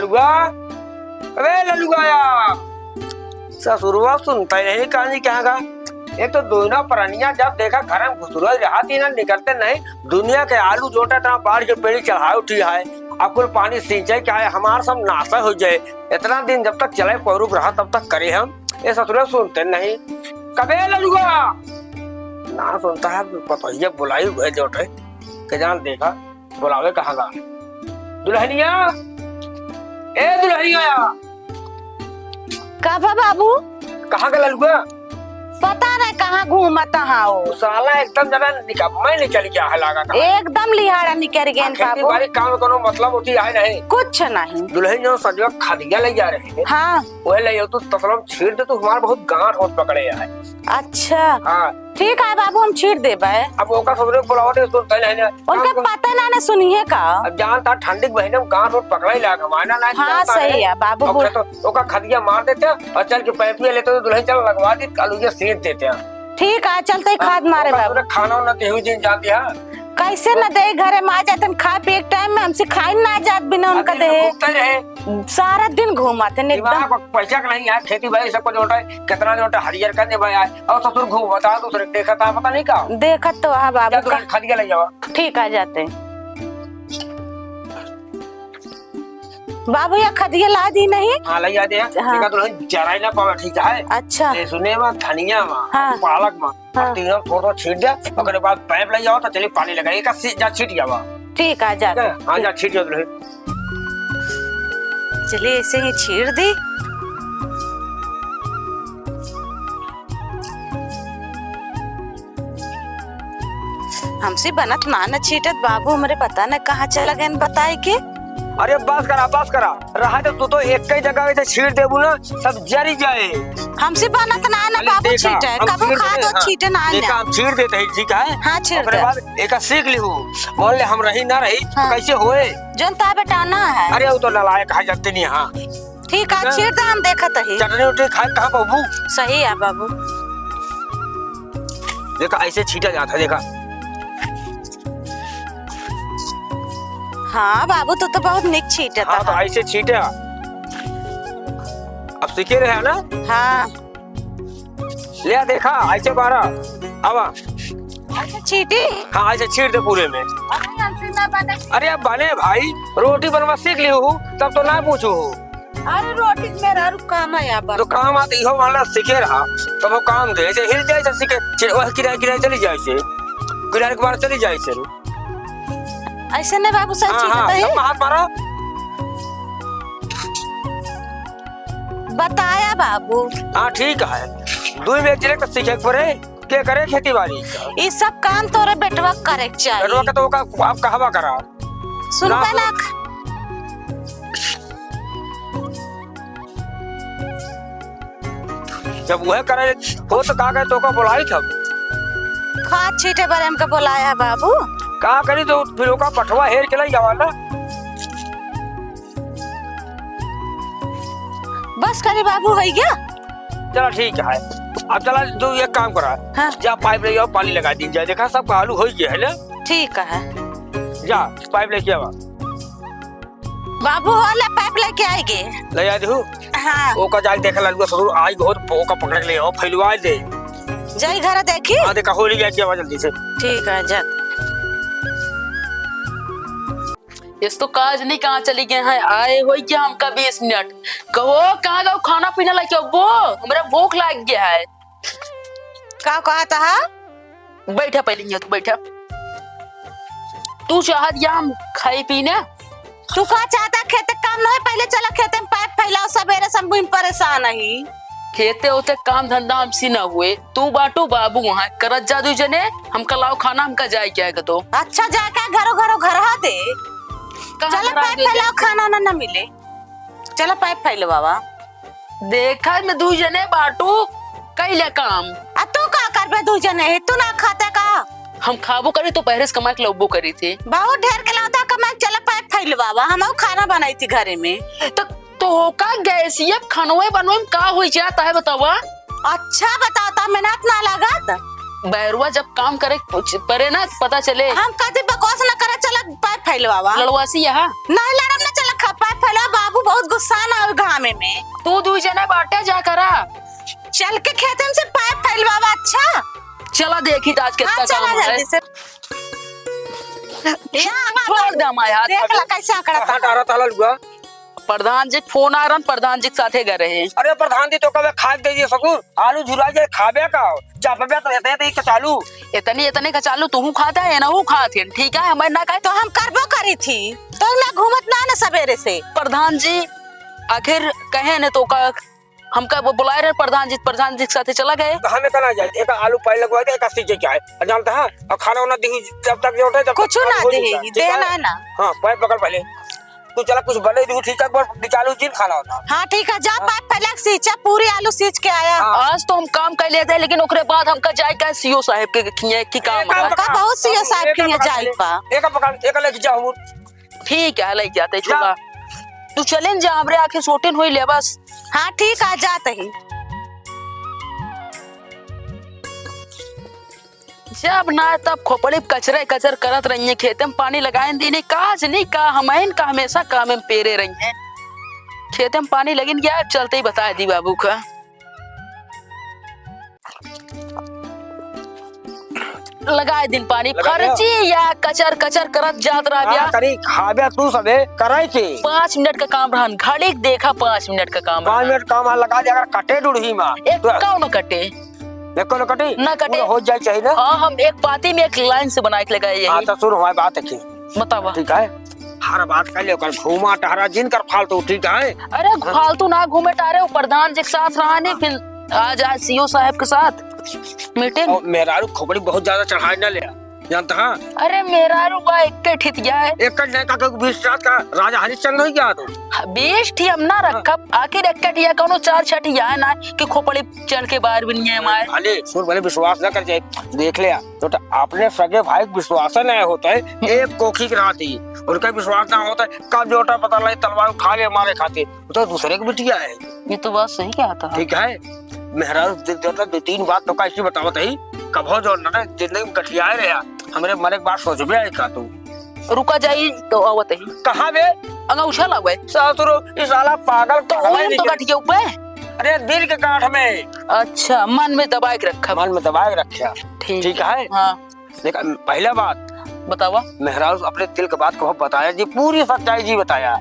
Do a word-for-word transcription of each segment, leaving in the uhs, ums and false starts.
वाह, अबे ललुआ यार, ससुरवा सुनता ही नहीं कहानी कहाँ का। एक तो दोनों परनिया जब देखा घर में घुसुरल रहत ही ना, निकलते नहीं। दुनिया के आलू जोटा इतना बाढ़ के पेड़ी चढ़ाए उठी है, अब कुल पानी सींचे क्या है, हमार सब नासा हो जाए। इतना दिन जब तक चले पौरुख रहा तब तक करे हम, ये ससुरवा सुनते नहीं। कबे ललुआ ना सुनता है, पतोहिया बुलाई हुए जोटे के जान देखा। बोलावे कहाँ गा? दुल्हनिया, ए दुल्हनिया। का बा बाबू? कहाँ गा ललुआ? पता नहीं कहाँ घूमत हा वो। साला एकदम जना निकम्मा ही निकल गया है लागा का। एकदम लिहाड़ा निकल गया हाँ, खेती बाबू। बाड़ी काम में कोनो मतलब होती है नहीं। कुछ नहीं। दुल्हन जो सजवा खदिया ले जा रहे हैं। हाँ। वह ले तू तसलम छीट दे, तू हमार बहुत गांठ होत पकड़े है। अच्छा। हाँ। ठीक है बाबू, हम छीट देबे। अब ओका ससुरे बुलावत है, सुनते नहीं ना। उनका काम पता ना, ना सुनिए का। अब जानता ठंडी के महीने में गांठ होत पकड़े लाग, हमारा ना हाँ, जानता सही है। है बाबू, अब बोल। तो ओका खदिया मार देते हैं और चल के पैपिया लेते तो दुल्हन चल लगवा दी, कल उसे सीट देते हैं। ठीक है, चलते ही खाद मारे ओका बाबू। ससुरे खाना उना तेहू जिन जाती है। कैसे न दे, घरे में आ जाते हैं, खाए पिए के टाइम में हमसे खाए ना जात बिना उनका अभी दे। घूमते रहे। सारा दिन घूमत है एकदम। दिमाग पर पैसा के नहीं यार, खेती बाड़ी सब कुछ होता है, कितना जो होता है, हरियर करने भाई आए, और ससुर घूम बता दूसरे देखा था, पता नहीं का। देखत तो हा बाबू क्या का। तुरंत खदिया ले जावा। ठीक आ जाते। बाबू या खदिया ला दी नहीं? हाँ, ले आ दे। हाँ। देखा तो नहीं, जरा ही ना पावे, ठीक है। अच्छा। ये सुने मा, धनिया मा, हाँ। पालक मा, हाँ। तीनों फोटो छीट दे, ओकरे बाद पाइप ले जाओ तो चलिए पानी लगाई, एक सी-, जा छीट जावा। ठीक, आ जा। ठीक है? हाँ, जा छीट जाओ दुल्हन। चलिए, ऐसे ही छीट दी। हमसे बनत ना न छीटत बाबू, हमरे पता न कहाँ चला गए बताए के। अरे बस करा, बस करा। रहा तो तू तो एक ही जगह से छीट देबू ना, सब जरी जाए। हमसे बनत ना न अरे बाबू देखा, छीटे, हम कबो छीट खाद देते, और हाँ, छीटे ना देखा, ना। हम छीट देते हैं, ठीक है? हाँ, छीट ओकरे दे। बाद एका सीख लिहू, मान ले हम रही ना रही, तो हाँ। कैसे होए? जोन ता बेटा ना है। अरे वो तो नालायक है, जानते नहीं, हाँ। ठीक है, ना? छीट दे, हम देखत ही। चटनी उटनी खाए कहाँ बाबू? सही है बाबू। देखा, ऐसे छीटा जाता है, देखा। हाँ बाबू, तू तो बहुत निक छीटत हाँ, तो हा। ऐसे छीटे। अब सीखे रहे ना? हाँ। ले आ, देखा, ऐसे बारा। आवा। अच्छा, छीटी? हाँ, ऐसे छीट दे पूरे में। अरे, हमसे ना बने। अरे, अब बने भाई, रोटी बनवा सीख लिहू, तब तो ना पूछू। अरे, रोटी मेरा रुक काम है यहाँ पर। तो काम आते इहो वाला सीखे रहा, तब वो काम दे, ऐसे हिल जाए, ऐसे सीखे, फिर वह किनारे, किनारे चली जाए से, किनारे के बाहर चली जाए से। ऐसे नहीं बाबू, सच हाँ, छीटत हाँ, ही। सब हाथ मारा। बताया बाबू। हाँ, ठीक है, दुई में एक जने तो सीखे के पड़े। के करे खेती बाड़ी? ई सब काम तोरे बेटवा करे के चाही। बेटवा के तो ओका आप कहवा करा। सुन ना, पहला ख- जब वह करे हो तो का करे, तो ओका बुलाई था। खाद छीटे बारे हमका बुलाया है बाबू। का करी तो फिर ओका पठवा हेर के लई जावा ना। बस करे बाबू, होइ गया। चला ठीक है, अब चला तू एक काम करा, हाँ। जा पाइप ले आओ, पानी लगा दी जाए, देखा सब आलू होइ गया है ना। ठीक है। जा पाइप लेके आवा। बाबू हो ले पाइप लेके आएगे। ले आ दू। हाँ। ओका जाके देखा ललुआ ससुर आई बहुत ओका पकड़ के ले आओ, फैलवा दे। जाई घर देखी। हाँ देखा होली लेके आवा जल्दी से। ठीक है जा। इस तो काज नहीं कहाँ चली गए हैं, आए होई क्या हमका बीस मिनट। कहो कहाँ गओ खाना पीना लेके अब्बो, हमरा भूख लाग गया है। का कहत हा? बैठा पहले यहाँ तू बैठा। तू चाहत या हम खाई पी ना? तू का चाहता खेते काम नहीं, पहले चला खेते में पाइप फैलाओ, सबेरे से हम परेशान ही। खेते ओते काम धंधा हमसे ना हुए, तू बाटू बाबू वहाँ करत जा दू जने, हमका लाओ खाना, हमका जाए क्या है तो। अच्छा जाके घरो घरो घर हा दे। कहाँ चला घर आ पाइप दे फैलाओ, दे? खाना ना, ना मिले। चला पाइप फैलवावा। देखा में दू जने बाटू, कइले काम। आ तू का करबे दू जने? तू ना खाते का? हम खाबो करी तो पहरे से कमा के लौबो करी थे। बहुत ढेर के लाता कमा के, चला पाइप फैलवावा, हम खाना बनाई थी घरे में। तो, तो का गैसिया खनवे बनवे में का होई जाता है बतावा? अच्छा बताओ, ता मेहनत ना लागत? बैरुआ जब काम करे परे ना पता चले। हम कदी बकवास ना करे, चला पाइप फैलवावा। लड़वासी यहाँ? नहीं लड़म ना, चला खा पाइप फैलवा बाबू। तू बहुत गुस्सा ना हो घामे में। तू दुइ जने बाटे जा करा। चल के खेते में से पाइप फैलवावा, अच्छा? चला देखी त आज कितना हाँ, चला काम है। जल्दी से। ए, आंकड़ा छोड़ दे हमारे हाथ देख का। ला कैसे आंकड़ा कहाँ था। डारा ताला लुआ? प्रधान जी के फोन आ रहन, प्रधान जी के साथे गए रहे। अरे प्रधान जी तो कबे खाए दे दिए ससुर, आलू झुरा के खाबे का? चापबे तो एते एते कचालू। इतनी इतनी कचालू तुहू खाता है ना, वो खात है, ठीक है, मैं ना खाए। तो हम करबो करी थी, तो ना घूमत ना ना सवेरे से। प्रधान जी आखिर कहे ने तो का, हमका वो बुलाए रहे प्रधान जी, प्रधान जी के साथे चला गए। तो हमें कहना जाए, एक आलू पाई लगवा दे, एक सींचे क्या है, जानता है, और खाना वाना दी जब तक जो उठे, जब तक कुछ खाली ना हो दी, जाए, ठीक देना है? है ना। हाँ, पाइप पकड़ पहले। तू चला कुछ बने दू, ठीक है, एक बार निकालू जिन खाना होता। हाँ, ठीक है, जा हाँ। पाइप पहले सींचा, पूरी आलू सींच के आया। हाँ। आज तो हम काम कर लेते हैं, लेकिन ओकरे बाद हमका जाए का सीओ साहब के खिए की काम एक बा। काम का पकड़, बहुत सीओ साहब एक खिए पकड़ जाए ले, बा। एक पकड़, एक लेके जाओ। ठीक है, लेके जाते जा। छोटा। तू चले न जा, हमरे आँखें सोटिन होई ले बस। हाँ, ठीक है, जाते ही। जब ना तब खोपड़ी कचरे कचर करत रही है, खेते में पानी लगाए दीनी, काज नहीं का, हमइन का हमेशा काम में पेरे रही है। खेते में पानी लगिन गया, चलते ही बताए दी बाबू का। लगाए दिन पानी, लगा दिया। फर्जी या कचर कचर करत जात रहा का गया। करी, खाबे तू सबे, करे के। पाँच मिनट का काम रहन, घड़ी देखा, पाँच मिनट का काम पाँच रहन। मिनट काम है, लगा दिया, अगर कटे डुड़ही मा। एक तो कौन कटे? एको न कटी? न कटे। पूरा हो जाए चाहिए ना? हाँ, हम एक पाती में एक लाइन से बना के लगाए यही। हाँ, तो सुन, हमारी बात है कि बतावा। ठीक है, हर बात कर ले, ओकर घूमा टहरा जिन कर फालतू, ठीक है? अरे, हाँ। फालतू ना घूमे टहरे, वो प्रधान जी के साथ रहा नहीं, हाँ। फिर आ जाए सीओ साहब के साथ मीटिंग। और मेहरारू खोपड़ी बहुत ज्यादा चढ़ाए ना ले, जानता है? अरे, मेहरारू बा, एक के ठित गया है। एक का नहीं का, का बीस रात का राजा हरिश्चंद्र हो गया तो। हाँ, बीस ठी हम ना हाँ। रखब, आखिर एक के ठिया कौनो चार छठी है ना कि खोपड़ी चढ़ के बाहर भी नहीं है हमारे। भले सुन, भले विश्वास ना कर जाए, देख ले, तो, तो अपने सगे भाई के विश्वास नहीं होता है, एक कोखी के रहती, उनका विश्वास ना होता है, कब जोटा पता लगे तलवार उठा ले हमारे खातिर, वो तो दूसरे के बिटिया है। ये तो बात सही कहा था। ठीक है, मेहरारू दे-, दे-, दे-, दो तीन बात तो का ऐसी बतावत है, कभो जो न जिंदगी में गठियाए रहा, हमरे मरे के बाद सोचबे आए का तू? रुका जाई तो आवत ही। कहाँ बे? अंगा उछल आवे। ससुरो, ई साला पागल तो पागल ओए है तो लेकिन। गठिया ऊपर? अरे दिल के गांठ में। अच्छा, मन में दबाए के रखा। मन में दबाए के रखा। ठीक ठीक है। है? हाँ। देख, पहला बात। बतावा। मेहरारू अपने दिल के बात को बताया जी, पूरी सच्चाई जी बताया।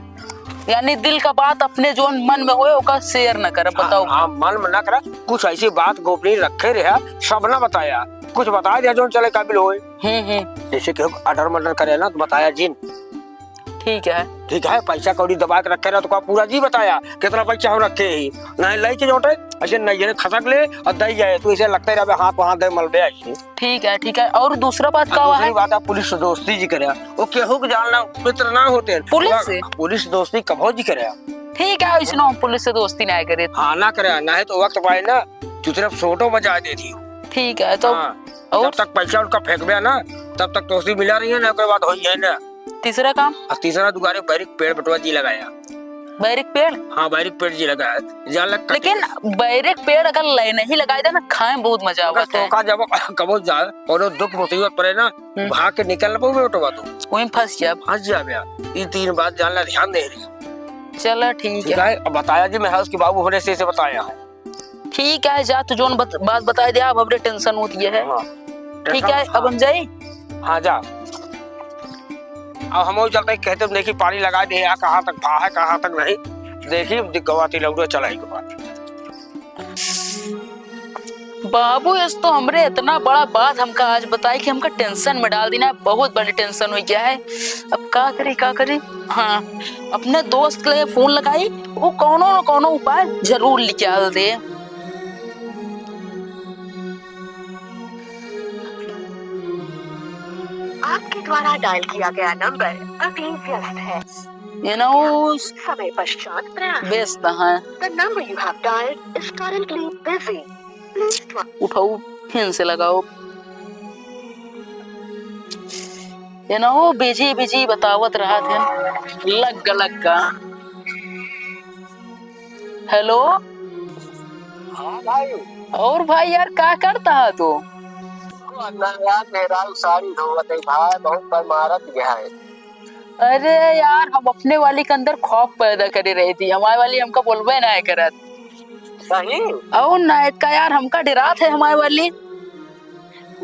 यानी दिल का बात अपने जोन मन में होए, ओका share न करे, हाँ, बताओ। हाँ, मन में ना करे, कुछ ऐसी बात गोपनीय रखे रहे, सब ना बताया, कुछ बता दिया जोन चले काबिल होए। हम्म, हम्म। जैसे कि अडर मडर करे ना, तो बताया जिन। ठीक है। ठीक है, पैसा कौड़ी दबा के रखे रहा तो का पूरा जी बताया, कितना पैसा हम रखे ही। नहीं लाई के जोटे, ऐसे नहीं है, खसक ले और दई जाए, तू ऐसे लगते रहे, हाथ वहाँ दे मल दे ऐसे। ठीक है, ठीक है। और दूसरा बात आ, का हुआ दूसरी है? बात है, पुलिस से दोस्ती जी करे, वो केहू के जानना मित्र ना होते हैं। पुलिस वो से? पुलिस दोस्ती कभो जी करे। ठीक है, इसनो हम पुलिस से दोस्ती ना करे। हाँ, ना करे, ना है तो वक्त पाए ना, चुपचाप फोटो बजा दे दी। ठीक है, तो हाँ, और? जब तक पैसा उनका फेंकबे ना, तब तक दोस्ती मिला रही है ना, ओकर बाद होई है ना। तीसरा काम? और तीसरा दुआरे बैरिक पेड़ बटवा जी लगाया। बैरिक पेड़? हाँ, बैरिक पेड़ जी लगाया। जान लग लेकिन बैरिक पेड़ अगर ले नहीं लगाए दे ना, खाए में बहुत मजा अगर आवत है। तोका जब कबो जा, कोनो दुख मुसीबत पड़े ना, हम्म। भाग के निकल ना पाओगे बेटवा तू। वहीं फंस जाब। फंस जाब यार। ये तीन बात जान ला, ध्यान दे रही। चला ठीक ठीक है। है, अब बताया जी, मैं उसके बाबू होने से, से बताया है। ठीक है, जा, तू जोन बत-, बात बताए दे, अब हमरे tension होती है। हाँ। ठीक है, tension, अब हम जाई? हाँ, जा। अब हम वो चलते खेत में देखी, पानी लगा दे, या कहाँ तक भा है, कहाँ तक नहीं। देखी, दिख गवा ती लौटो, चला ही के बाद। बाबू, इस तो हमरे इतना बड़ा बात हमका आज बताई कि हमका tension में डाल दीना है, बहुत बड़ी tension हो गया है। अब का करी, का करी? हाँ, अपने दोस्त के लिए फोन लगाई, वो कौनो न कौनो उपाय जरूर निकाल दे। आपके द्वारा डायल किया गया नंबर अभी व्यस्त है। ये ना वो समय पश्चात प्रयास। व्यस्त है। The number you have dialed is currently busy. Please try. उठाओ, फिर से लगाओ। ये ना हो, busy, busy बतावत रहत है। लग गा, लग गा। Hello? हाँ भाई। और भाई यार, का करता है तू? ना यार, मेरा साड़ी धोवत है भाई, बहुत बार मारत गया है। अरे यार, हम अपने वाली के अंदर खौफ पैदा करे रही थी, हमारे वाली हमका बोलबे ना करत। सही? और ना इतका यार, हमका डरात है हमारे वाली।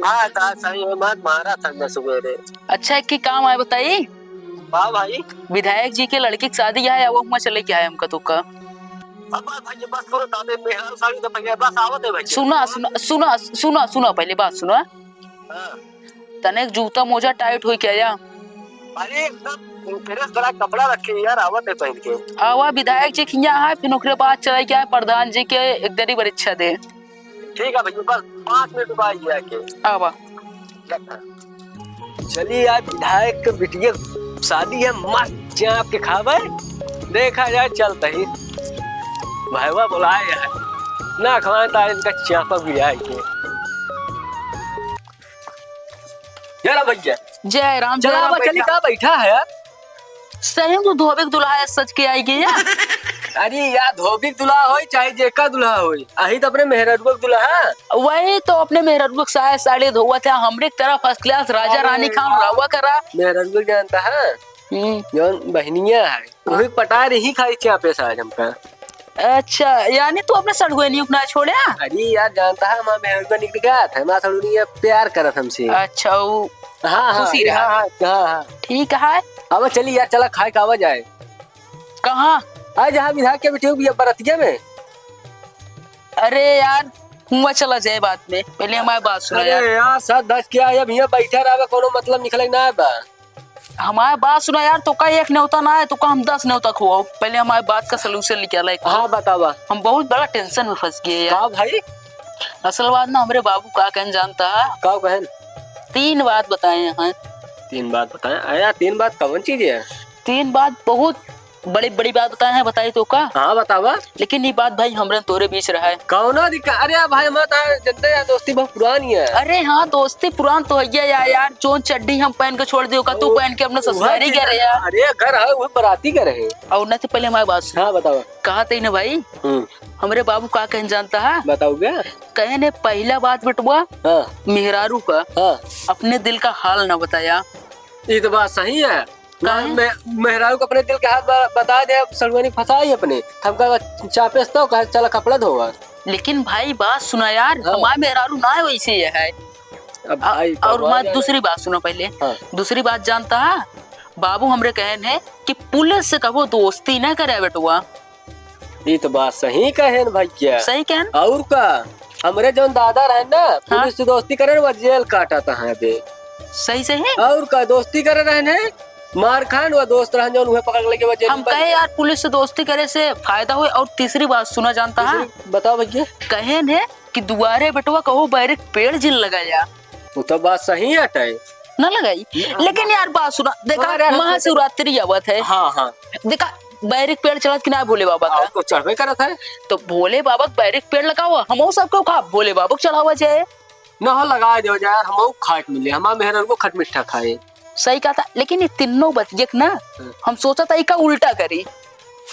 हाँ, का सही है, मत मारा था मैं सुबेरे। अच्छा, एक ही काम आए बताई। हाँ भाई। विधायक जी के लड़की की शादी है, अब वहाँ चले क्या है हमका तो का? अब बस भाई, बस करो, दादे मेहरारू साड़ी तो भैया, बस आवत है भाई। सुना, सुना, सुना, सुना, सुना, पहले बात सुना। हाँ। तने जूता मोजा टाइट होई क्या या? अरे, एकदम प्रेस करा कपड़ा रखे यार, आवत है पहन के। आवा विधायक जी के यहाँ है, फिर ओकरे बाद चले क्या है प्रधान जी के एक दरी परीक्षा दे। ठीक है भैया, बस पाँच मिनट रुका ही आके। आवा। चली यार, विधायक के बिटिया शादी है, मस्त चाप के खावे, देखा जाए चलते ही। भैया बुलाए यार, ना खवाए तो इनका चापा भी आए के। यार भैया। जय राम, चला जय राम, बा, चली बैठा। का बैठा है यार? सही में तू धोबी के दुल्हा है, सच के आई गई है। अरे यार, धोबी के दुल्हा होई चाहे जेका दुल्हा होई, आही तो अपने मेहररुआ के दुल्हा। वही तो, अपने मेहररुआ के साया साड़ी धोवत है, हमरे तरह फर्स्ट क्लास राजा अरे रानी खान यार। रहुआ करा। मेहररुआ के जानता है? हम्म। जौन बहनिया है, वही पटा रही खाई चापे साज हमका। अच्छा, यानी तू अपने सड़ुआनी को ना छोड़े? अरे यार, जानता है, हमार मेहररुआ निकल गया था, हमार सड़ुआनी अब प्यार करत हमसे। अच्छा, वो हाँ, हाँ, खुशी रहा। हाँ, हाँ, हाँ, हाँ। ठीक है। अब चली यार, चला खाए का आवा जाए। कहाँ? आ जहाँ विधायक के बिटिया बिया बरतिया में। अरे यार, हुआ चला जाए बाद में, पहले हमारी बात सुना अरे यार। यार, सात दस क्या है, अब यहाँ बैठा रहा, कोनो मतलब निकले ना बा। हमारे बात सुना यार, तो का एक न्योता ना है, तो का हम दस न्योता खुआओ। पहले हमारे बात का सलूशन निकाला एक। हाँ, बतावा। हम बहुत बड़ा टेंशन में फंस गए यार। का भाई? असल बात ना, हमरे बाबू का कहन जानता है? का कहन? तीन बात बताए हैं। तीन बात बताए? अरे यार, तीन बात कौन चीज है? तीन बात बहुत बड़ी बड़ी बात बताए हैं, बताई तो का? हाँ, बतावा। लेकिन ये बात भाई हमरे तोरे बीच रहा है। कौनो दिक्कत? अरे यार भाई, हमार तो जनते यार दोस्ती बहुत पुरानी है। अरे हाँ, दोस्ती पुरान तो है यार। यार, जोन चड्डी हम पहन के छोड़ दियो का, तू वो, पहन के अपने वो ससुरारी चीज गए रहे यार। अरे घर है, वो बराती गए रहे। और ना तो पहले हमारी बात सुन। हाँ, बतावा। कहा थे ना भाई, हम्म। हमरे बाबू का कहन जानता है? बताओ बे। कहे ने पहला बात बेटवा, हाँ। मेहरारू का हाँ। अपने दिल का हाल ना बताया। ये तो बात सही है। काहे? मे-, मेहरारू को अपने दिल के हाल ब-, बता दे, अब सड़ुआनी फंसाई अपने। हमका चापेस तो कहे, "चला कपड़ा धोवा।" लेकिन भाई, बात सुना यार, हाँ। हमार मेहरारू ना है वैसे ये है। अब अ-, भाई, और भगवान हमार जाने। दूसरी बात सुनो पहले। हाँ। दूसरी बात जानता है, बाबू हमरे कहन है कि पुलिस से कबो दोस्ती ना करे बेटवा। ई तो बात सही कहेन भैया। सही कहेन। और का, हमरे जौन दादा रहन ना, हाँ। पुलिस से दोस्ती करे, वो जेल काटत हैं बे। सही, सही। और का, दोस्ती करे रहन है, मार खान, वो दोस्त रहन जौन, उहे पकड़ लेके वो जेल हम में कहे बंद। यार, पुलिस से दोस्ती करे से फायदा होए। और तीसरी बात सुना जानता है? तीसरी बताओ भैया। कहेन है कि दुआरे बेटवा कहो बैरिक पेड़ जिन लगाया। वो तो बात सही हटे। ना लगाई। ना। लेकिन यार बात सुना, देखा, अरे, अरे, महाशिवरात्रि आवत है। हाँ, हाँ। देखा, बैरिक पेड़ चढ़त कि ना भोले बाबा का? हाँ, तो चढ़बे करत है। तो भोले बाबा के बैरिक पेड़ लगाओ, हमहू सबके खा, भोले बाबा के चढ़ावा जाए। ना हो, लगा दो यार, हमहू खाट मिले, हमार मेहरारू को खटमिठा खाए। सही कहा था, लेकिन ये तीनों बतिया के ना, हम्म। हम सोचा था इका उल्टा करी।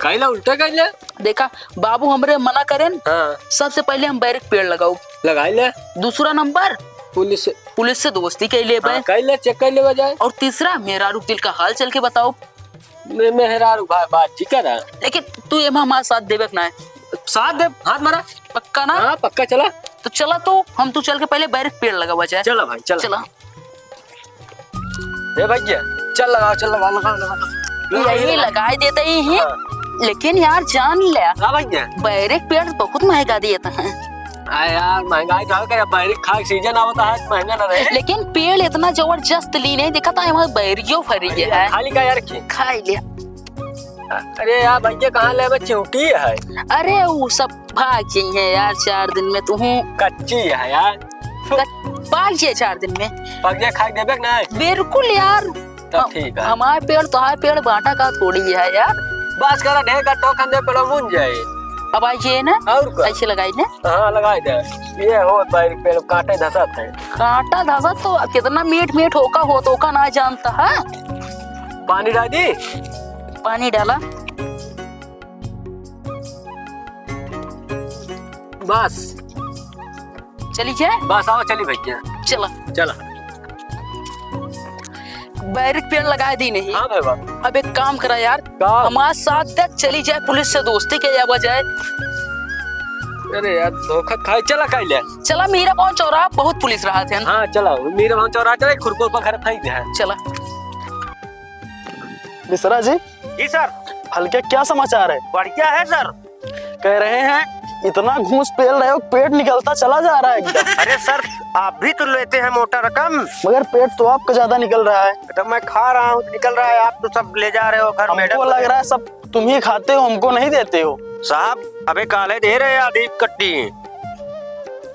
काहे ला उल्टा काहे ला? देखा, बाबू हमरे मना करेन, हाँ। सबसे पहले हम बैरिक पेड़ लगाओ। लगाई ले। दूसरा नंबर, पुलिस से। पुलिस से दोस्ती कर लेबे। हाँ, कर ले, चेक कर लेबे जाए। और तीसरा, मेहरारू दिल का हाल चल के बताओ। मे-, मेहरारू भा-, बात जी करा। लेकिन तू एमा हमार साथ देबे के ना है। साथ दे, हाथ मारा। पक्का ना? हाँ, पक्का, चला। तो चला तू, हम तू चल के पहले बैरिक पेड़ लगावा जाए। चला भाई, चला। चला। ए भैया, चल लगाओ, चल लगाओ, लगाओ, लगाओ। यही लगाई देते ही हैं। हाँ। लेकिन यार जान ले, हाँ भैया। बैरिक पेड़ बहुत महंगा दिए थे। आ यार, महंगाई तो है, क्या बैरिक खाए सीजन आवता है, महंगा ना रहे। लेकिन पेड़ इतना जबरदस्त ली नहीं, देखा था हमारे बैरियो फरी है। खाली का यार की? खाई लिया। अरे यार भैया, कहाँ ले में चिउटी है? अरे वो सब भाग जाई है यार, चार दिन में तू हूँ। कच्ची है यार। कच-, भाग जाए चार दिन में। पक जाए, खाई देबे कि नहीं? बिल्कुल यार। तब हम, ठीक है। हमारे पेड़, तोहार पेड़ बांटा का थोड़ी है यार। बस करा, ढेर का टोकन दे, पेड़ मुन जाए। अब आई जाए ना। और का? ऐसे लगाई ने। हाँ, लगाई दे। ये हो भाई, पेड़ काटे धसत है। काटा धसत तो कितना मीठ मीठ होका हो, तो का ना जानता है। पानी डाल दी। पानी डाला। बस। चली जाए? बस, आओ, चली भैया। चला। चला। बैरिक पेड़ लगाए दी नहीं। हाँ भइया। अब एक काम करा यार, का? हमारे साथ देख चली जाए, पुलिस से दोस्ती के या बजाय। अरे यार, धोखा खाए, चला काहे ले? चला मीरा भवन चौराहा, बहुत पुलिस रहा थे। हाँ, चला, मीरा भवन चौराहा चला, खुरपुर पर घर थाई दे। चला। मिश्रा जी। जी सर। हल्के क्या समाचार है? बढ़िया है सर। कह रहे हैं, इतना घूस पेल रहे हो, पेट निकलता चला जा रहा है एकदम। अरे सर, आप भी तो लेते हैं मोटा रकम। मगर पेट तो आपका ज्यादा निकल रहा है। तो मैं खा रहा हूँ, निकल रहा है, आप तो सब ले जा रहे हो घर, हमको मैडम को लग दे रहा है सब तुम ही खाते हो, हमको नहीं देते हो। साहब, अबे काले दे रहे आधी कट्टी,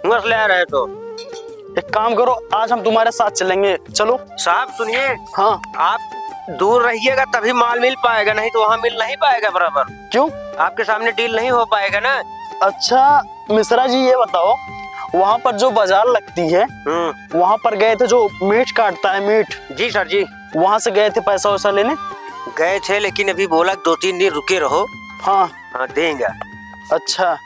घूस ले रहे तो। एक काम करो, आज हम तुम्हारे साथ चलेंगे, चलो। साहब सुनिए। हाँ। आप दूर रहिएगा तभी माल मिल पाएगा, नहीं तो वहाँ मिल नहीं पाएगा बराबर। क्यों? आपके सामने डील नहीं हो पाएगा ना। अच्छा मिश्रा जी, ये बताओ, वहाँ पर जो बाजार लगती है, हम्म। वहाँ पर गए थे, जो मीट काटता है, मीट, जी सर जी। वहाँ से गए थे पैसा वैसा लेने? गए थे, लेकिन अभी बोला दो तीन दिन रुके रहो। हाँ। हाँ, देंगे। अच्छा।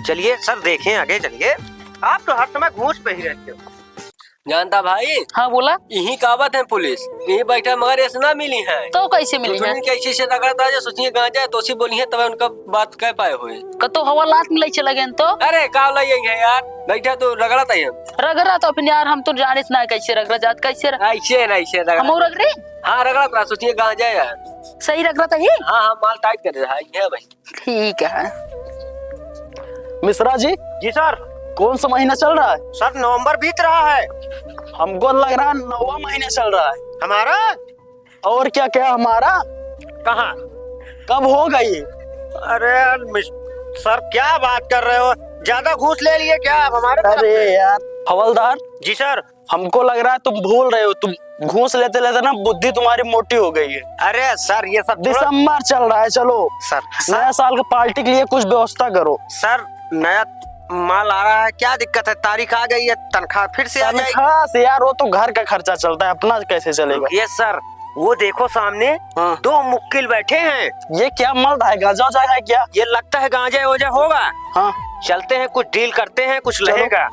चलिए सर, देखें, आगे चलिए। आप तो हर समय घूस पे ही रहते हो। जानता भाई? हाँ, बोला। यहीं कावत है पुलिस, यहीं बैठा, मगर ऐसे ना मिली है। तो कैसे मिली है? कैसे से रगड़ता है, जो सोचिए गांजा है, दोषी बोली है, तब उनका बात कह पाए हुए। कतो हवा लात मिलाई चला गए तो? अरे, का लाई है यार, बैठा तो रगड़ा था हम। रगड़ा तो फिर यार, हम तो जाने से ना कैसे रगड़ा जात, कैसे रग- ऐसे ना, ऐसे रगड़ा। हम रगड़े? हाँ, रगड़ा था, सोचिए गांजा है यार। सही रगड़ा था ही? हाँ, हाँ, माल टाइट कर रहा है, ये भाई। ठीक है। मिश्रा जी। जी सर। कौन सा महीना चल रहा है? सर, नवंबर बीत रहा है। हमको लग रहा है नौवां महीना चल रहा है। हमारा? और क्या, क्या हमारा? कहाँ? कब हो गई? अरे यार, मिस-, सर, क्या बात कर रहे हो? ज्यादा घूस ले लिए क्या आप हमारे तरफ अरे से? यार, हवलदार। जी सर। हमको लग रहा है तुम भूल रहे हो, तुम घूस लेते लेते ना बुद्धि तुम्हारी मोटी हो गई है। अरे सर, ये सब छोड़ो। दिसंबर चल रहा है, चलो सर, सर। नया साल का पार्टी के लिए कुछ व्यवस्था करो। सर, नया माल आ रहा है, क्या दिक्कत है? तारीख आ गई है, तनख्वाह फिर से आ जाएगी। तनख्वाह से यार, वो तो घर का खर्चा चलता है, अपना कैसे चलेगा? रुकिए सर, वो देखो सामने हाँ। दो मुक्किल बैठे हैं। ये क्या मल रहा है, गांजा वाजा है क्या? ये लगता है गांजा वाजा होगा। हाँ। चलते हैं, कुछ डील करते हैं, कुछ चलो। लगेगा।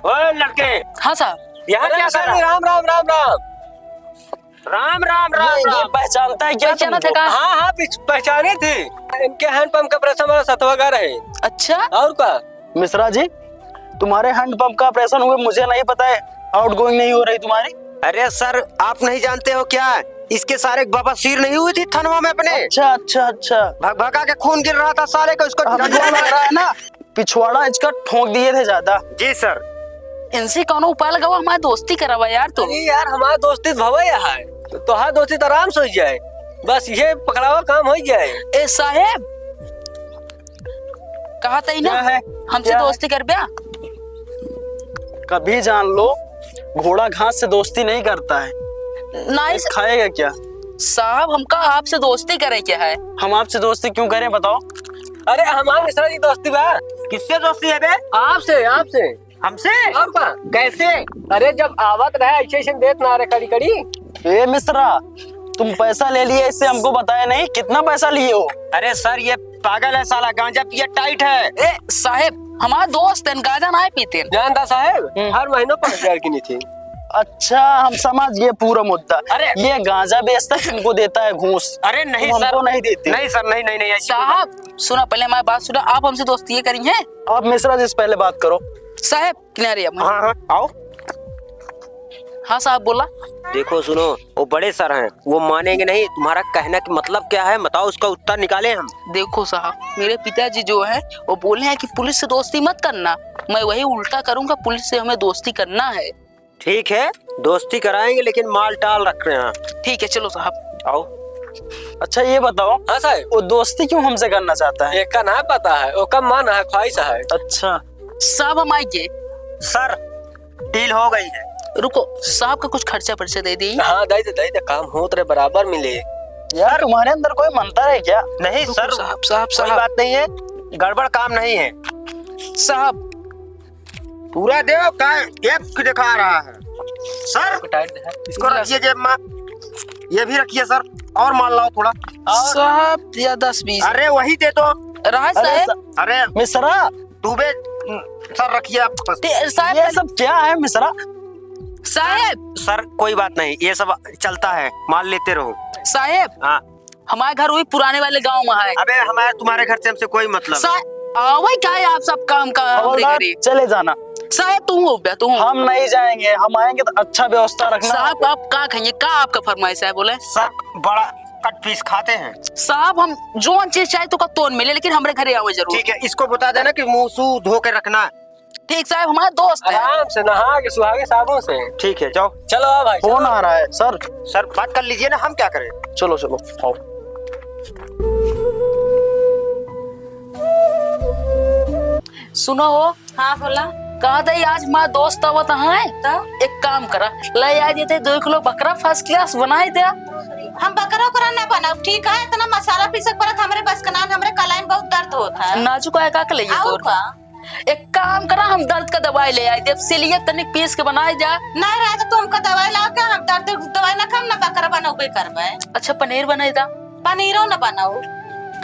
ओए लड़के। हाँ साहब। यहाँ अरे क्या कर रहा है? राम, राम, राम, राम। राम, राम, राम, ये, ये राम। पहचानता है क्या पहचाना तुमको? थे का? हाँ, हाँ, पिछ-, पहचाने थे। इनके हैंडपंप का ऑपरेशन वाला सतवा घर है। अच्छा? और का? मिश्रा जी, तुम्हारे हैंडपंप का ऑपरेशन हुए, मुझे नहीं पता है, आउटगोइंग नहीं हो रही तुम्हारी। अरे सर, आप नहीं जानते हो क्या? इसके सारे बवासीर नहीं हुई थी थनवा में अपने? अच्छा, अच्छा, अच्छा। भग भगा के खून गिर रहा था साले का, उसको हमको डंडा लग रहा है ना, पिछवाड़ा इसका ठोंक दिए थे ज्यादा। जी सर। इनसे कौनो उपाय लगावा, हमारी दोस्ती करावा यार तू। अरे यार, हमारा दोस्ती भवा है, तो तोहार दोस्ती तो आराम से हो जाए, बस ये पकड़ावा काम हो जाए। ए साहेब, कहा तई ना, क्या है? हमसे क्या है? दोस्ती करब्या? कभी जान लो, घोड़ा घास से दोस्ती नहीं करता है। नहीं ये स-, खाएगा क्या? साहब, हमका आपसे दोस्ती करे के है। हम आपसे दोस्ती क्यों करें, बताओ? अरे, हमार मिश्रा जी दोस्ती बा। किससे दोस्ती है बे? आपसे, आपसे। हमसे? और का? कैसे? अरे, जब आवत रहे, ऐसे ऐसे देत ना रहे कड़ी कड़ी। ए मिश्रा, तुम पैसा ले लिए, इससे हमको बताया नहीं, कितना पैसा लिए हो? अरे सर, ये पागल है साला, गांजा पिए टाइट है। ए साहेब, हमार दोस्त हैं, गांजा नाहीं पीते हैं। जानता साहेब, हम्म। हर महीनों पाँच हजार की नहीं थी। अच्छा, हम समझ गए पूरा मुद्दा। अरे। ये गांजा बेचता है, तुमको देता है घूस। अरे नहीं तुम सर। हमको नहीं देते। नहीं सर, नहीं, नहीं, नहीं, ऐसी कोई बात साहब, सुना, पहले हमारी बात सुना, आप हमसे दोस्ती ये करी हैं? आप मिश्रा जी से पहले बात करो। साहेब, किनारे आओ। हाँ, हाँ, आओ। हाँ साहब, बोला। देखो, सुनो, वो बड़े सर हैं, वो मानेंगे नहीं। तुम्हारा कहने का मतलब क्या है, बताओ, उसका उत्तर निकालें हम। देखो साहब, मेरे पिताजी जो हैं, वो बोले हैं कि पुलिस से दोस्ती मत करना, मैं वही उल्टा करूंगा, पुलिस से हमें दोस्ती करना है। ठीक है, दोस्ती कराएंगे, लेकिन माल टाल रख रहे हैं। ठीक है, चलो साहब। आओ। अच्छा, ये बताओ, हाँ साहब। वो दोस्ती क्यों हमसे करना चाहता है? एका ना पता है, ओका मन है, ख्वाहिश है। अच्छा। साहब, हम आइए। सर, डील हो गई है। रुको, साहब का कुछ खर्चा पर्चा दे दी। हाँ, दे दे, दे दे, काम होत रहे, बराबर मिले। यार, तुम्हारे अंदर कोई मंत्र है क्या? नहीं रुको सर, साहब, साहब, कोई साहब। बात नहीं है, गड़बड़ काम नहीं है। साहब, पूरा दो का एक दिखा रहा है। सर, टाइट है। इसको रखिए जेब में, ये भी रखिए सर, और माल लाओ थोड़ा। और साहब, या दस बीस। अरे वही दे दो। राज अरे साहब। स-, अरे मिश्रा। दुबे, सर रखिए आप बस। ते-, साहब ये सब क्या है मिश्रा? साहेब। सर, कोई बात नहीं, ये सब चलता है, माल लेते रहो। साहेब, हाँ। हमारे घर वही पुराने वाले गांव में है। अबे, हमारे, तुम्हारे घर से हमसे कोई मतलब नहीं। सा-, आवै का है आप सब काम का हमरे हवलदार, घरे? चले जाना। साहेब, तू हो बे, तू हो। हम नहीं जाएंगे, हम आएंगे तो अच्छा व्यवस्था रखना। साहब, आप का खाएंगे, का आपका फरमाइश है, बोले? सर, बड़ा कट पीस खाते हैं। साहब, हम जौन चीज चाहे तो का तोन मिले, लेकिन हमरे घरे आवै जरूर। ठीक है, इसको बता देना कि मुंह सू धो के रखना। ठीक साहब, हमारा दोस्त है। आराम से नहा के सुहागे साबुन से। ठीक है, जाओ। चलो आओ भाई, फोन चलो। आ रहा है सर। सर, बात कर लीजिए ना, हम क्या करें? चलो, चलो, आओ। सुनो हो। हाँ, बोला। कहा था आज हमारा दोस्त आवत है, तो? एक काम करा, ले आ देते दो किलो बकरा first class बनाए दे। हम बकरा ओकरा ना बनाओ, ठीक है? इतना मसाला पीसे के पड़त हमरे बस के ना, हमरे कलाई में बहुत दर्द होत है। नाजुक है का के लिए और तोर? का? एक काम करा, हम दर्द का दवाई ले आए देब, सिलिया तनिक पीस के बनाए जा। नहीं रहे तो तुमका दवाई लाओ, क्या हम दर्द की दवाई ना खाम, ना बकरा बनौबे करबे। अच्छा, पनीर बनाए दा। पनीरो ना बनाओ।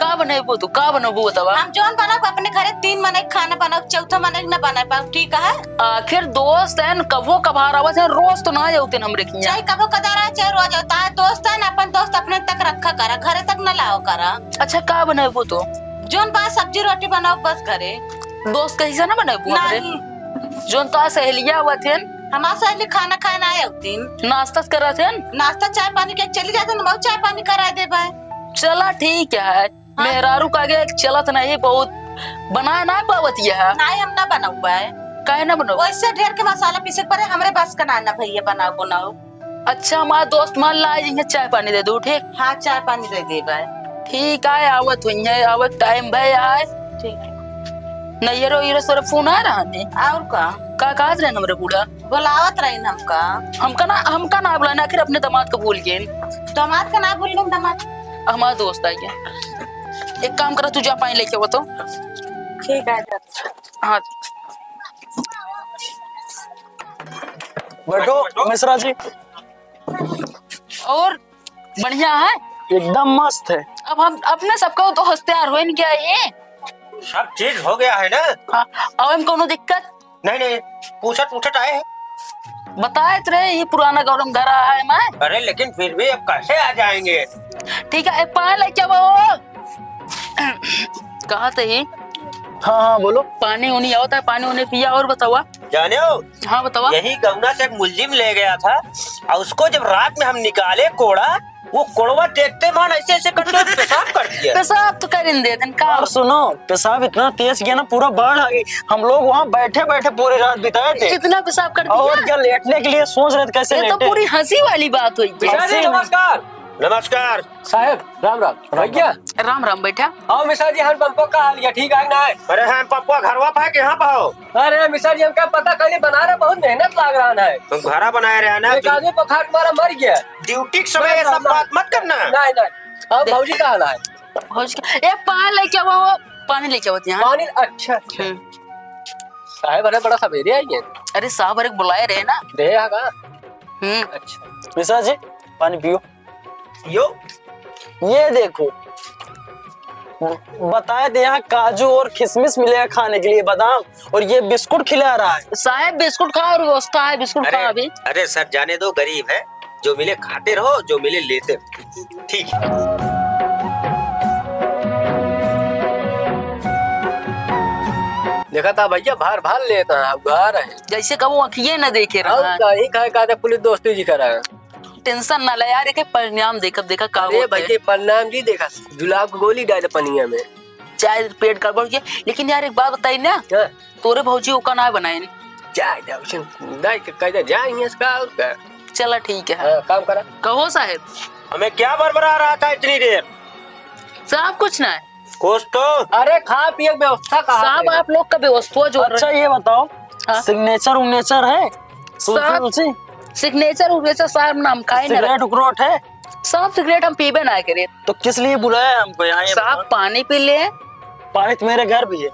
का बनैबू तू, का बनैबू बतावा? हम जौन बनाओ, अपने घरे तीन मने खाना बनाओ, चौथा मने न बनाए पाओ, ठीक है? आखिर दोस्त हैं, कभो कभार आवत हैं, रोज तो ना जाउते हमरे किहाँ। चाहे कभो कदार आए, चाहे रोज आवता है, दोस्त हैं, अपन दोस्त अपने तक रखा करा, घरे तक न लाओ करा। अच्छा, का बनैबू तू? जौन बा सब्जी रोटी बनाओ बस घरे। दोस्त के हिस्सा ना बनैबू अपने? नहीं। जौन तो सहेलिया आवत हैं। हमार सहेली खाना खाए ना आवतीन। नाश्ता करत हैं? नाश्ता चाय पानी के चली जाते ना, चाय पानी करा देबे। चला ठीक है। हाँ। मेहरारू का आगे चलत नहीं बहुत, बनाए ना पावत ये है। नहीं, हम ना बनौबे। काहे ना बनौबे? वैसे ढेर के मसाला पीसे के पड़े, हमरे बस का ना, ना भैया बनाओ बनाओ। अच्छा, हमार दोस्त मान ला, आई जइहे, चाय पानी दे दू, ठीक? हाँ, चाय पानी दे देबे। ठीक आए, आवत हुई है, आवत टाइम भय आए। ठीक है। नैहरो हीरो सर फोन आ रहा ने? और का? का कहत रहे हमरे बूढ़ा? बुलावत रही हमका। हमका ना, हमका ना बुलाना, आखिर अपने दामाद को भूल गए। दामाद का ना भूल गए, दामाद? हमारा दोस्त आ गया। एक काम करा, तू जा पानी लेके आओ तो। ठीक है, जा। हाँ। बैठो मिश्रा जी। और बढ़िया है? एकदम मस्त है। अब हम अपने सबका तो होशियार हो गया ये। सब चीज हो गया है ना? हाँ, अब हम कोनो दिक्कत? नहीं, नहीं, पूछत, पूछत आए हैं। बताए तो रहे, ये पुराना गौरम घर आया है मैं। अरे, लेकिन फिर भी अब कैसे आ जाएंगे? ठीक है, एक पानी लेके आओ। कहा थे ही? हाँ, हाँ, बोलो। पानी उनी आवत है, पानी उनी पिया और बतावा। जाने हो? हाँ, बतावा। यही गौना से एक मुलजिम ले गया था, और उसको जब रात में हम निकाले कोड़ा, वो कोड़वा देखते मान ऐसे ऐसे करते हुए पेशाब कर दिया। पेशाब तो कर ही देते हैं, का? और सुनो, पेशाब इतना तेज किया ना, पूरा बाढ़ आ गई। हम लोग वहाँ बैठे बैठे पूरी रात बिताए थे। इतना पेशाब कर दिया? और क्या, लेटने के लिए सोच रहे थे कैसे ये तो लेटे। पूरी हंसी वाली बात हुई। मिश्रा जी, हंसी। नमस्कार। नमस्कार। साहेब, राम राम। राम भैया। राम राम, बैठा। हाँ मिश्रा जी, हम पंपो का हाल है, ठीक है कि ना? अरे हम पंपो घरवा पाए कि यहाँ पाओ? अरे मिश्रा जी, हमका पता कइले बना रहे, बहुत मेहनत लाग रहा है। तुम घरा बनाए रहे ना, एक आदमी बुखार मारा मर गया। ड्यूटी के समय ये सब बात मत करना। नहीं, नहीं। अब देख। भौजी का हाल है? भौजी का, ए, पानी लेके आओ, पानी लेके आओ यहाँ। पानी, अच्छा, अच्छा। हम्म। साहेब, अरे बड़ा सवेरे आई है। अरे साहब, अरे बुलाए रहे ना। रहे हा का? हम्म। अच्छा। मिश्रा जी, पानी पियो। यो। ये देखो, बताए थे यहाँ काजू और किशमिश मिलेगा खाने के लिए, बादाम, और ये बिस्कुट खिला रहा है। साहेब, बिस्कुट खाओ और व्यवस्था है, बिस्कुट अरे, खाओ अभी। अरे सर, जाने दो, गरीब है, जो मिले खाते रहो, जो मिले लेते रहो। ठीक है। देखा था भैया, भार भार लेता है, अब घर है। जैसे कबो अखिए न देखे रहा। कहीं कहे, कहे पुलिस दोस्ती जी करा। टेंशन ना ले यार, एके परिणाम देखब, देखा का अरे होत है। भैया, परिणाम जी देखा, जुलाब के गोली डाले पनिया में। चाहे पेट गड़बड़ हो गया, लेकिन यार एक बात बताई ना, हाँ। तोरे भौजी ओका ना बनाए। जा, जा, उसे नहीं के कह दे, जा यहाँ से का और का। चला ठीक है। हाँ, काम करा। कहो साहेब। हमें क्या बरबरा रहा था इतनी देर? साहब कुछ ना है। कुछ तो। अरे खा पिए के व्यवस्था कहा साहब, आप लोग का व्यवस्था जो अच्छा, ये बताओ, हाँ। सिग्नेचर उग्नेचर है? तुलसी साहब, उलसी? सिग्नेचर उग्नेचर साहब नाम का है ना। सिगरेट उगरेट है? साहब, सिगरेट हम पीबे ना करे। तो किस लिए बुलाया है हमको यहाँ, ये साहब, बताओ। पानी पी ले। पानी तो मेरे घर भी है।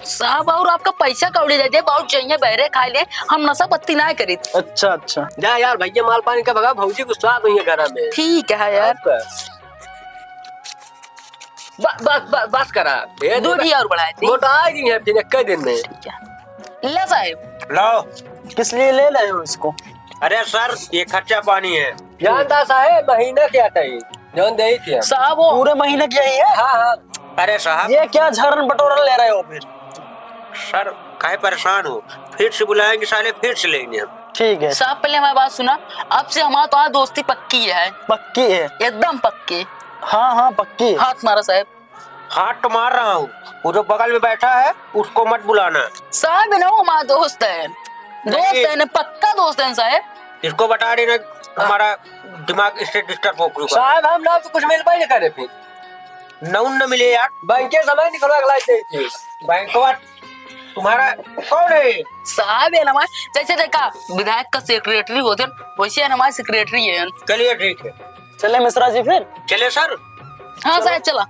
साहब, और आपका पैसा कौड़ी दे दे, बहुत चाहिए, बहरे खा ले, हम नशा पत्ती ना करी। अच्छा, अच्छा। जा यार, भैया माल पानी का भगा, भौजी गुस्सा हुई है घर में। ठीक है यार। आपका। ब-, ब-, ब-, बस करा। ए, दूध ही और बढ़ाए थी। मोटा आ गई है फिर एक दिन में। ठीक है। ले साहेब। लो। किस लिए ले रहे हो इसको? अरे सर, ये खर्चा पानी है। जानता साहेब, महीना के आटा ही, जौन देई थी हम। साहब, वो पूरे महीने के यही है? हाँ, हाँ। अरे साहब। ये क्या झाड़न बटोरन ले रहे हो फिर? सर, काहे परेशान हो? फिर से बुलाएंगे साले, फिर से लेंगे हम। ठीक है। साहब, पहले हमारी बात सुना। अब से हमारा तो आज दोस्ती पक्की है। पक्की है? एकदम पक्की। हाँ, हाँ, पक्की। हाथ मारा साहब। हाथ तो मार रहा हूँ, वो जो बगल में बैठा है, उसको मत बुलाना। साहब, ना, वो हमारा दोस्त है। दोस्त नहीं। है ना, पक्का दोस्त है साहब। इसको बता देना, हाँ। हमारा दिमाग इससे डिस्टर्ब हो चुका है। साहब, हम ना तो कुछ मिलबे नहीं करे फिर। नौन न मिले यार। बैंक के समय निकलवा के लाई चाहिए। बैंकवा तुम्हारा कौन है? साहब, ये हमारे, जैसे देखा, विधायक का सेक्रेटरी होते हैं, वैसे ये हमारे सेक्रेटरी है। चलिए, ठीक है। चले मिश्रा जी फिर? चले सर। हाँ चलो। साहब, चला।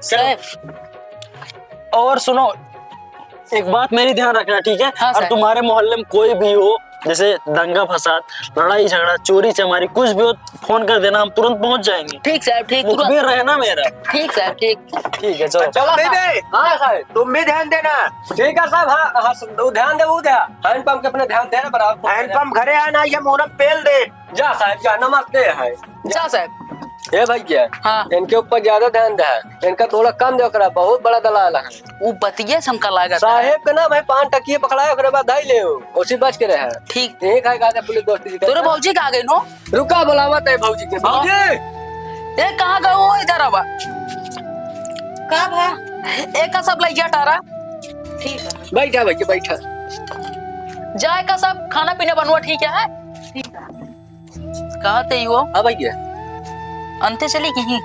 चलो। साहब। और सुनो, एक बात मेरी ध्यान रखना, ठीक है? हाँ और साहब। तुम्हारे मोहल्ले में कोई भी हो, जैसे दंगा फसाद, लड़ाई झगड़ा, चोरी चमारी, कुछ भी हो, फोन कर देना, हम तुरंत पहुंच जाएंगे। ठीक साहब, ठीक, तुरंत। मुखबिर रहना मेरा। ठीक साहब, ठीक। ठीक है, चलो। चलो साहब। हाँ साहब। तुम भी ध्यान देना। ठीक है साहब, हाँ, हाँ, सब ध्यान दे, वो ध्यान। हैंडपंप के अपने ध्यान देना बराबर। हैंडपंप घरे आना, ये मोहरम पेल दे। जा साहब, जा, नमस्ते है। जा साहब। ए भैया, हाँ। इनके ऊपर ज्यादा ध्यान दे, इनका थोड़ा कम दे करा, बहुत बड़ा दलाल है। वो बतिये से हमका लागत है। साहेब के ना भाई, पान टकिए पकड़ाए, ओकरे बाद धाई ले, उसी बच के रहे। ठीक। यही खाए खाते पुलिस दोस्ती जी तोरे करता। भौजी कहाँ गई नो? रुका, बुलावत है भौजी के। हाँ। भौजी! ए, कहाँ गए हो? इधर आवा। का भा? ए, का सब लइया टारा? ठीक है। बैठा भैया, बैठा। जाए का सब खाना पीना बनवा, ठीक है? ठीक है। कहाँ ते ही हो? हाँ भैया। अंते चली कहीं?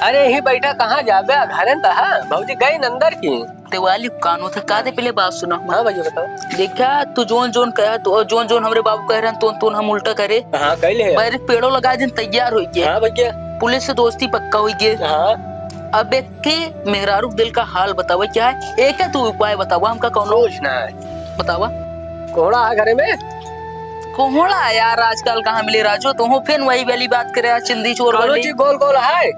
अरे, यही बैठा, कहाँ जाबे? घरे न त है, भौजी गई न अंदर की। ते वाली कानो थे, का दे पहले बात सुना। हाँ भैया, बताओ। देखा, तू जोन जोन कहा, तू जोन जोन हमरे बाबू कह रहे हैं, तोन तोन हम उल्टा करे। हाँ, कह ले। बैर पेड़ो लगा दिन तैयार हो गए। हाँ भैया। पुलिस से दोस्ती पक्का हो गए। हाँ। अब एक के मेहरारू के दिल का हाल बतावा क्या है? एक है तू उपाय बतावा हमका कौनो। कुछ ना है। बतावा। कोहड़ा है घरे में? कोहड़ा यार आजकल कहाँ मिले राजू? तू हो फिर वही वाली बात करे, चिंदी चोर कौनो वाली। चीज गोल गोल है?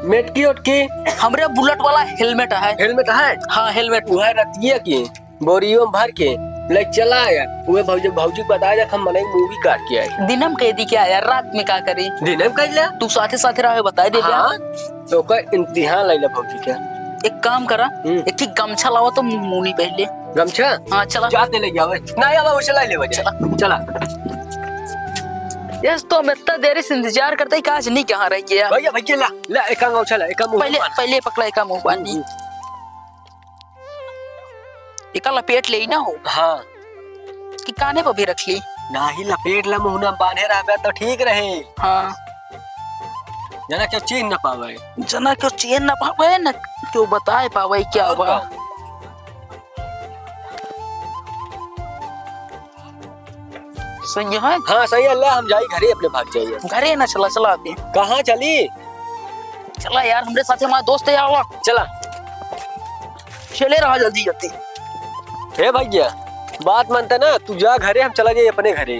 मेटकी ओटकी? हमरे बुलेट वाला हेलमेट है। हेलमेट है? हाँ, हेलमेट। वो है रतिया की, बोरियो में भर के ले चला आया। उहे भौजी, भौजी को बताया देख, हम मनई मूवी काट के आए। दिनम कह दी क्या यार, रात में का करी? दिनम कह ले। तू साथे साथे रहे, बताए दे क्या? हाँ, तो ओकर इम्तिहान ले ले भौजी के। एक काम करा, हम्म। एक ठे गमछा लावा तो मुनी पहले। गमछा? हाँ, चला। जाते ले जावे। ना आवा, उसे ला ले बजा। चला। चला। यस, तो हम इतना देर से इंतजार करते ही, काज नहीं कहाँ रह गया? भैया, भैया, ला, ला, एक अंगौछा ला, एक मुंह पहले, मार। पहले पकड़ा, एक मुंह बांधी। हम्म। एका लपेट ले ना हो। हाँ। कि काने पर भी रख ली। नाही, लपेट ला मुंह ना बांधे रहबे तो ठीक रहे। हाँ। जना क्यों चीन ना पावे। जना क्यों चीन ना पावे, ना क्यों बताए पावे क्या और हुआ। का? सही है? हाँ, सही है, ले हम जाई घरे अपने भाग जाइए। घरे ना चला, चला आते। कहाँ चली? चला यार, हमरे साथे हमारा दोस्त है, आवा। चला। चले रहा जल्दी जल्दी। हे भैया, बात मानते ना, तू जा घरे, हम चला जाई अपने घरे।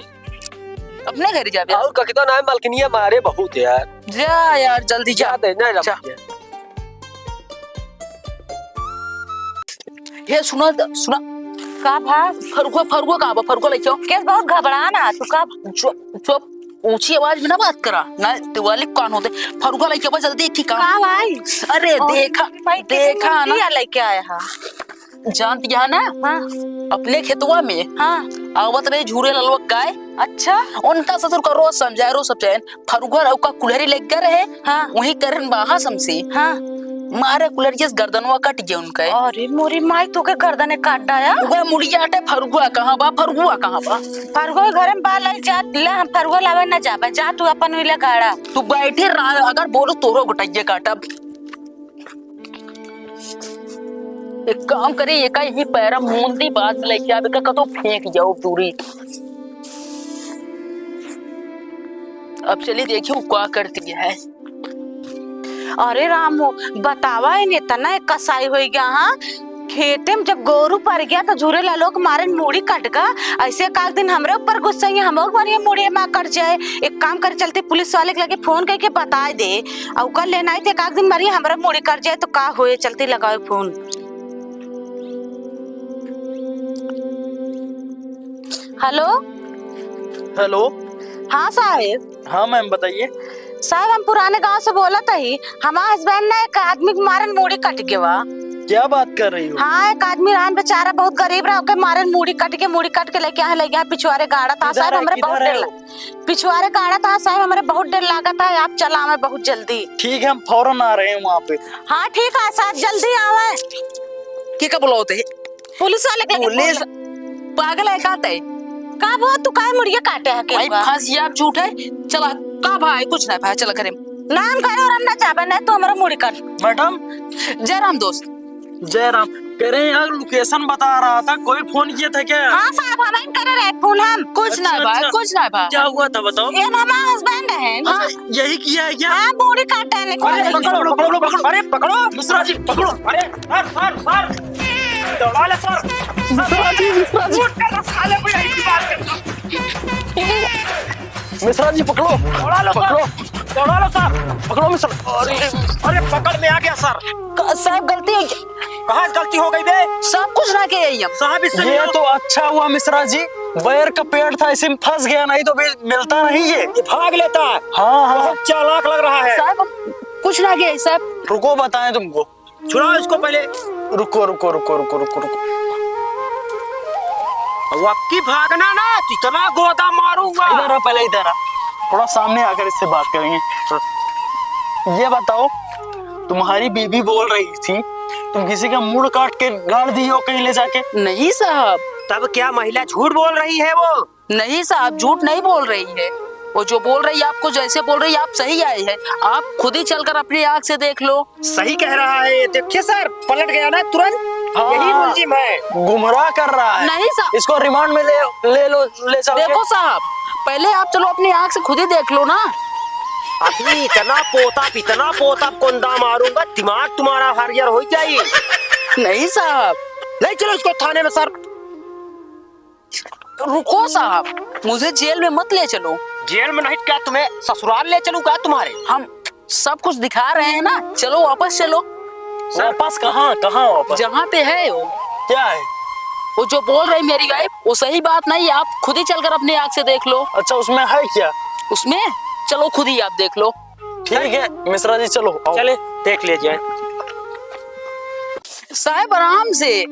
अपने घरे जाबे? और कखितो ना, मलकिनिया मारे बहुत यार। जा यार, जल्दी जा। जा दे, नहीं जा। जा। हे सुना, सुना। का भा? फरुआ, फरुआ कहाँ बा? फरुआ लेके आओ। केस बहुत घबरा ना, तू का? चुप, चुप, ऊंची आवाज में ना बात करा। ना, दिवाली कान होते। फरुआ लेके आओ जल्दी, एक ही काम। का भाई? अरे और देखा, भाई, कितनी देखा ना। मूर्तियाँ लेके आया है। जानती है ना? हाँ। अपने खेतवा में हाँ। आवत रहे झूरे ललवा गाय। अच्छा। उनका ससुर का रोज समझाए, रोज समझाए। फरुआ रउका कुल्हरी लेके रहे, हाँ। वही करन बाहा समसी। हाँ। मारे कुल्हरी जस गर्दनवा कट गया उनका। अरे मोरी माई, तोके गर्दने काट डाया। वह मुड़िया आटे, फरुआ कहाँ बा, फरुआ कहाँ बा? फरुआ घरे में बा, लाई जा, ला हम फरुआ लावे ना जाबे, जा तू अपन मिले गाड़ा। तू बैठे रह, अगर बोलो तोरो गोटाइये काटब। एक काम करी, एका यही पैरा मूंदी बाज लेके आवे का, कतो फेंक जाओ दूरी। अब चली देखी वो का करती है। अरे रामो, बतावा, इन इतना एक कसाई होई गया, हाँ? खेते में जब गोरू पर गया तो झूरे लालो के मारे मूड़ी कट गा। ऐसे एक आध दिन हमरे ऊपर गुस्सा ही, हमरो बढ़िया मूड़ी में कट जाए। एक काम करे, चलती पुलिस वाले के लगे फोन करके बताए दे। अउ कल लेना आई थे, एक आध दिन मरी हमरा मूड़ी कट जाए तो का होए, चलती लगाओ फोन। हेलो। हेलो। हाँ साहेब। हाँ मैम, बताइए। साहेब, हम पुराने गाँव से बोलत हई। हमार हस्बैंड ना एक आदमी के मारन मूड़ी कट गवा। क्या बात कर रही हो? हाँ, एक आदमी रहन बेचारा बहुत गरीब रहा, ओके मारन मूड़ी कट के, मूड़ी कट के लेके आए, लेके आए, पिछुआरे गाड़त हा। किधर साहेब, है, हमरे किधर बहुत है डर वो? लग-, पिछुआरे गाड़त हा साहेब, हमरे बहुत डर लागत हा। आप चला आवे बहुत जल्दी। ठीक है, हम फौरन आ रहे हैं वहाँ पे। हाँ ठीक है साहब, जल्दी आवे। के का बुलावत है? पुलिस वाले के पुलिस? बोल। पागल है का तै? का भवा, तू काहे मुड़िया काटे है के भाई, हुआ? फंस गया, झूठ है। चला, का भाई, कुछ ना भाई, चला घरे। ना हम घरे और हम ना जाबे, नहीं तो हमारा मुड़ी काट। मैडम। जय राम दोस्त। जय राम। कह रहे हैं यार, लोकेशन बता रहा था, कोई फोन किया था क्या? हाँ साहब, हम ही करे रहे फोन हम। कुछ अच्छा, ना भाई, अच्छा। कुछ ना भाई। क्या हुआ था बताओ? ये ना हमारा हस्बैंड है। हाँ। यही किया है क्या? हाँ, बूढ़ी काटे ने। अरे, पकड़ो, पकड़ो, पकड़ो, अरे, पकड़ो, मिश्रा जी, पकड़ो। अरे, सर, सर, सर, दौड़ा ले, सर। मिश्रा जी, मिश्रा जी। उठ के साले को यहीं पे मार के। मिश्रा जी, पकड़ो। दौड़ा लो, सर। पकड़ो। दौड़ा लो, सर। पकड़ो, मिश्रा। अरे, अरे, पकड़ में आ गया, सर। क-, साहब, गलती हो गई। कहाँ से गलती हो गई बे? सब कुछ ना के यही हम। साहब, इससे ये मिलो। तो अच्छा हुआ, मिश्रा जी, बैर का पेड़ था, इसी में फंस गया, नहीं तो भी मिलता नहीं ये। ये भाग लेता है। हाँ, हाँ। बहुत चालाक लग रहा है। साहब, कुछ ना किया, साहब। रुको, बताएं तुमको। छुड़ाओ इसको पहले। रुको, रुको, रुको। अब आपकी भागना ना, इतना गोदा मारूंगा। इधर आ, पहले इधर आ। थोड़ा सामने आकर इससे बात करेंगे। ये बताओ, तुम्हारी बीबी बोल रही थी, तुम किसी का मुड़ काट के गाड़ दिए हो कहीं ले जाके? नहीं साहब। तब क्या महिला झूठ बोल रही है वो? नहीं साहब, झूठ नहीं बोल रही है। वो जो बोल रही है, आपको जैसे बोल रही है, आप सही आए हैं। आप खुद ही चलकर अपनी आँख से देख लो। सही कह रहा है। देखिए सर, पलट गया ना तुरंत। हाँ, यही मुलजिम है। गुमराह कर रहा है। नहीं सर। इसको रिमांड में ले, ले लो, ले जाओ। देखो साहब, पहले आप चलो अपनी आँख से खुद ही देख लो ना। अभी इतना पोता, इतना पोता कोंदा मारूंगा, दिमाग तुम्हारा हरियर हो जाए। नहीं साहब। ले चलो इसको थाने में सर। रुको साहब, मुझे जेल में मत ले चलो। जेल में नहीं, क्या तुम्हें ससुराल ले चलूँ क्या तुम्हारे? हम सब कुछ दिखा रहे हैं ना, चलो वापस चलो। सर, वापस कहाँ, कहाँ वापस? जहाँ पे है वो। क्या है? वो जो बोल रही मेरी वाइफ, वो सही बात नहीं है, आप खुद ही चलकर अपनी आँख से देख लो। अच्छा, उसमें है क्या? उसमें? चलो खुद ही आप देख लो। ठीक है मिश्रा जी, चलो आओ। चले, देख लिया जाए। साहब आराम से।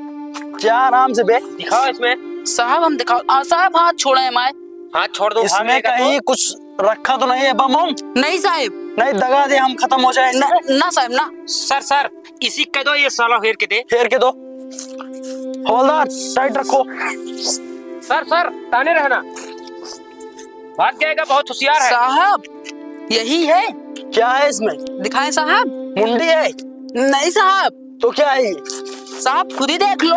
क्या आराम से बे? दिखाओ इसमें। साहब हम दिखाओ, आ, साहब हाथ छोड़े हमारे। हाथ छोड़ दो, भाग इसमें लेगा तो। कहीं कुछ रखा तो नहीं है बम वम? नहीं साहब। नहीं दगा दे, हम खत्म हो जाए इससे। ना, ना साहब ना। सर, सर, इसी कह दो, ये साला हेर के दे। हेर के दो। हवलदार, टाइट रखो। सर, सर, ताने रहना। भाग जाएगा, बहुत होशियार है। साहब, यही है। क्या है इसमें? दिखाएं साहब। मुंडी है? नहीं साहब। तो क्या है ये? साहब, खुद ही देख लो।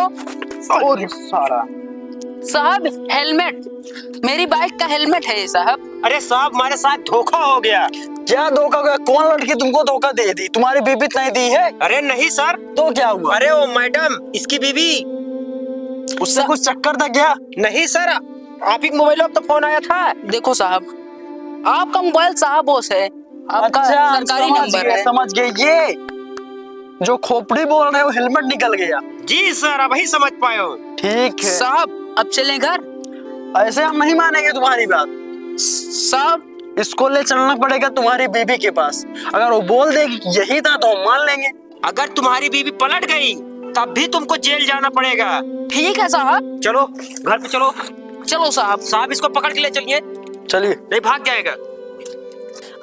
अरे सारा। साहब, हेलमेट, मेरी बाइक का हेलमेट है ये साहब। अरे साहब, हमारे साथ धोखा हो गया। क्या धोखा हो गया? कौन लड़की तुमको धोखा दे दी? तुम्हारी बीबी तो नहीं दी है? अरे नहीं सर। तो क्या हुआ? अरे वो मैडम, इसकी बीबी। उससे सर कुछ चक्कर था क्या? नहीं सर, आप ही के मोबाइल में तो फोन आया था। देखो साहब, आपका मोबाइल साहब वो से, आपका अच्छा, हम सरकारी समझ नंबर गए, है। समझ गए। ये जो खोपड़ी बोल रहे हो, हेलमेट निकल गया। जी सर, अभी समझ पाए हो। ठीक है। साहब, अब चलें घर? ऐसे हम नहीं मानेंगे तुम्हारी बात। साहब। इसको ले चलना पड़ेगा तुम्हारी बीबी के पास। अगर वो बोल देगी कि यही था तो हम मान लेंगे। अगर तुम्हारी बीबी पलट गई तब भी तुमको जेल जाना पड़ेगा। ठीक है साहब। चलो, घर पे चलो। चलो साहब। साहब, इसको पकड़ के ले चलिए। चलिए। नहीं, भाग जाएगा।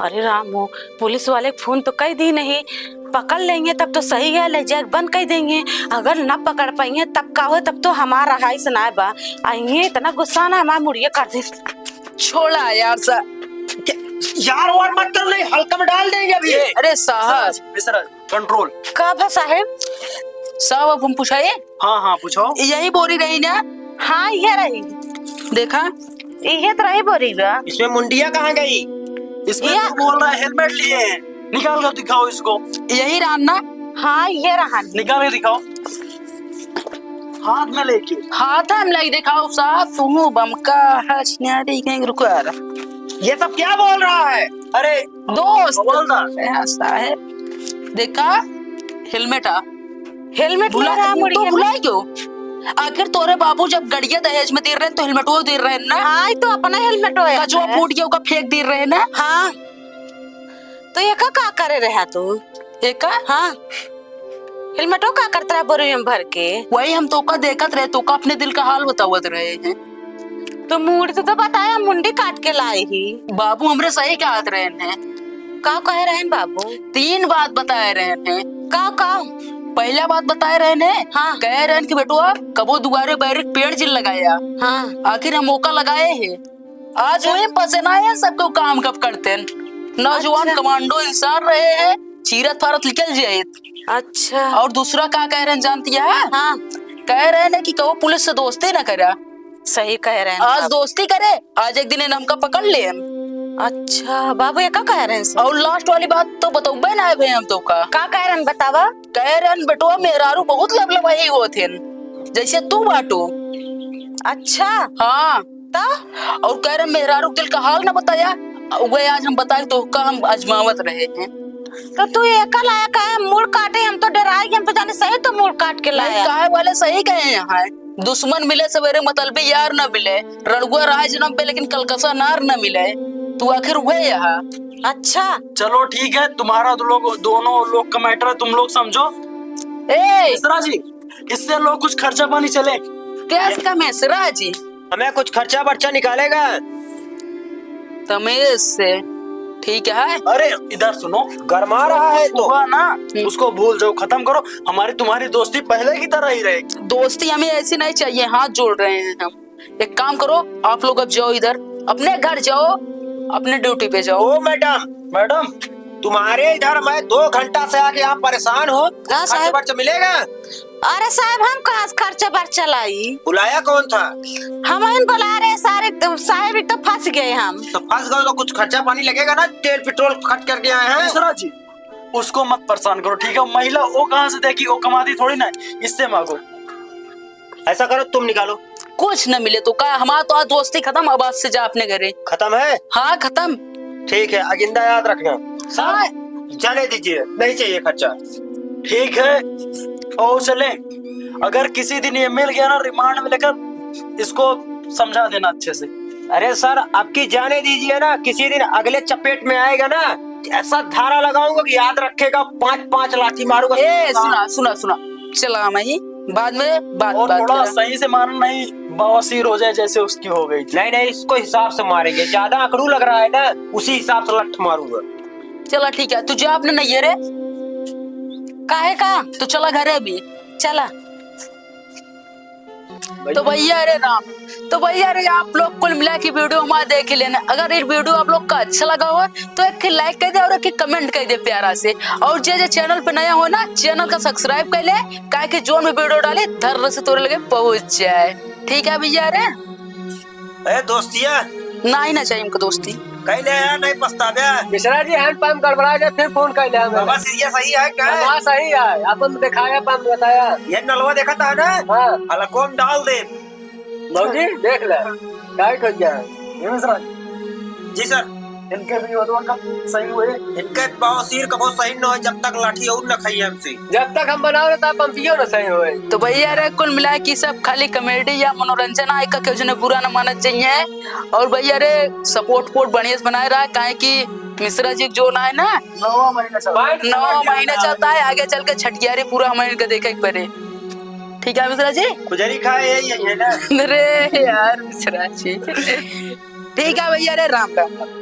अरे राम हो, पुलिस वाले के फोन तो कई दी नहीं, पकड़ लेंगे तब तो सही है, ले जाके बंद कर देंगे। अगर न पकड़ पाइए तब का हो, तब तो हमारा हाइस ना बा। आ ये इतना गुस्सा ना, हमारा मुड़िए काट दे। छोड़ा यार सा। क्या? यार वार मत करो, नहीं हल्का में डाल देंगे अभी। ए, अरे साहब। मिश्रा, मिश्रा, कंट्रोल। का भा साहेब? साहब, अब हम पूछाए? हाँ, हाँ, पूछो। यही बोरी रही ना? हाँ, ये रही। देखा? ये तो रही बोरी बा। इसमें मुंडिया कहाँ गई? इसमें या- तो बोल रहा है हेलमेट लिए हैं। निकाल कर दिखाओ इसको। यही रहा ना? हाँ, ये रहा। निकाल के दिखाओ। हाथ में लेके। हाथ में लाई दिखाओ साहब, तुम बमका है, छिनारी कहीं रुको यार। ये सब क्या बोल रहा है? अरे दोस्त, हवलदार। यहाँ साहेब, देखा, हेलमेट आ। हेलमेट भुला, ले रहा, तू मुड़िया में। भुलाई क्यों? आखिर तोरे बाबू जब गड़िया दहेज में दे रहे हैं, तो हेलमेटो दे रहे हैं ना? हाँ, ई तो अपना हेलमेटो है। कचवा फूट गया, ओका फेंक दे रहे हैं ना? हाँ। तो एका का करे रहा तू? एका? हाँ। हेलमेटो का करत रहा बोरी में भर के? वही हम तोका देखत रहे, तोका अपने दिल का हाल बतावत रहे हैं। तो मूड़ी तो, तो बताया, मुंडी काट के लाई ही। बाबू हमरे सही कहत रहे हैं। का कहे रहे हैं बाबू? तीन बात बताए रहे हैं। का, का? पहला बात बताए रहे हैं, हाँ। कहे रहे हैं कि बेटवा कबो दुआरे बैरिक पेड़ जिन लगाया। हाँ। आखिर हम ओका लगाए हैं। आज वही पसेना है, सबको काम कब करते हैं। नौजवान अच्छा। कमांडो इंसान रहे हैं, चीरत फारत निकल जाए। अच्छा। और दूसरा का कह रहे हैं जानती है? हाँ। कह रहे हैं कि कहो पुलिस से दोस्ती ना करा। सही कह रहे हैं आज आप। दोस्ती करे, आज एक दिन इन हमका पकड़ ले। अच्छा बाबू, ये का कह रहे हैं सर? और लास्ट वाली बात तो बतौबे ना है भाई हम तो का। का कह रहे हैं बतावा? कह रहे हैं बेटवा मेहरारू बहुत लबलबाही होत हैं, जैसे तू बाटू। अच्छा। हाँ। तो? और कह रहे मेहरारू के दिल का हाल ना बताया, वह आज हम बताए तो का हम आजमावत रहे हैं। तो तू एका लाया काहे मूड़ काटे? हम तो डराई गए, हम तो जाने सही तो मूड़ काट के नहीं, लाया। काहे वाले सही कहे हैं, दुश्मन मिले सवेरे मतलबी यार न मिले, रड़ुआ रहा जन्म पे लेकिन कलकसा नार न मिले। तू आखिर हुए यहाँ। अच्छा। चलो ठीक है, तुम्हारा दो लोग, दोनों लोग का मैटर है, तुम लोग समझो। ए! मिश्रा जी, इससे लोग कुछ खर्चा पानी चले। कैस का मिश्रा जी? हमें कुछ खर्चा बर्चा निकालेगा। तमेश से, ठीक है? अरे, इधर सुनो। गरमा रहा है तो। हुआ ना, हम्म। उसको भूल जाओ, खत्म करो। हमारी तुम्हारी दोस्ती पहले की तरह ही रहेगी। दोस्ती हमें ऐसी नहीं चाहिए, हाथ जोड़ रहे हैं हम। एक काम करो, आप लोग अब जाओ इधर, अपने घर जाओ, अपने ड्यूटी पे जाओ। ओ मैडम, मैडम, तुम्हारे इधर मैं दो घंटा से आके यहाँ परेशान हूँ, हाँ, खर्च साहब। बर्च मिलेगा? अरे साहब, हम कहाँ से खर्चा बर्चा लाई? बुलाया कौन था? हम इन बुला रहे सारे, तो साहब, एक तो फंस गए हम। तो फंस गए तो कुछ खर्चा पानी लगेगा ना, तेल पेट्रोल खर्च करके आए हैं। मिश्रा जी, उसको मत परेशान करो, ठीक है? महिला वो कहाँ से देगी, वो कमाती थोड़ी ना है, इससे मांगो। ऐसा करो, तुम निकालो। कुछ न मिले तो का, हमारा तो आज दोस्ती खत्म, अब आज से जा अपने घरे। खत्म है? हाँ, खत्म। ठीक है, आइंदा याद रखना। हाँ। जाने दीजिए, नहीं चाहिए खर्चा। ठीक है, और चले, अगर किसी दिन ये मिल गया ना रिमांड में लेकर, इसको समझा देना अच्छे से। अरे सर, अब की जाने दीजिए ना, किसी दिन अगले चपेट में आएगा ना, ऐसा धारा लगाऊंगा कि याद रखेगा, पांच पांच लाठी मारूंगा। ए, सुना, सुना, सुना, चला मैं ही बाद में बात, और बात थोड़ा करें। सही से मारना, नहीं बवासीर हो जाए जैसे उसकी हो गई थी। नहीं, नहीं, इसको हिसाब से मारेंगे, ज्यादा अकड़ू लग रहा है ना, उसी हिसाब से लठ मारूंगा। चला ठीक है, तू जा अपने नैहरे। काहे का? तू चला घरे अभी। चला। तो भैया रे राम, तो भैया रे, आप लोग कुल मिला के वीडियो हमारा देख ही लेना। अगर ये वीडियो आप लोग का अच्छा लगा हो तो एक लाइक कर दे और एक कमेंट कर दे प्यारा से। और जे जे चैनल पे नया हो ना, चैनल का सब्सक्राइब कर ले, काहे कि जोन भी वीडियो डाले धर से तोरे लगे पहुंच जाए। ठीक है भैया रे। ए दोस्तिया। नाही ना चाहिए हमको दोस्ती। कह ले यार, नहीं पछतावे। मिश्रा जी, हैंड पंप गड़बड़ा गया, फिर फोन कर ले हमें। बाबा, सीरियस सही है क्या? हाँ, सही है। अपन दिखाया, पंप बताया। ये नलवा देखा था ना? हाँ। अलकोम डाल दे। भौजी, देख ले, टाइट हो गया है। ये मिश्रा जी। जी सर। इनके भी वो दोनों कब सही हुए? इनके बवासीर कबो सही न हो जब तक लाठी और न खाइए हमसे। जब तक हम बनाओ ना, तब पंपियो न सही होए। तो भैया रे, कुल मिला के सब खाली कॉमेडी या मनोरंजन आए का, केहू जने बुरा न मानत चाहिए। और भैया रे, सपोर्ट वोर्ट बढ़िया से बनाए रहा, काहे कि मिश्रा जी जो ना है ना, नौवां महीना चलता है। नौवां महीना चलता है, आगे चल के छठियारी पूरा हमारे इनका देखे के पड़े। ठीक है मिश्रा जी? खुजरी खाए यही, यही है ना? अरे यार मिश्रा जी। ठीक है भैया रे, राम राम।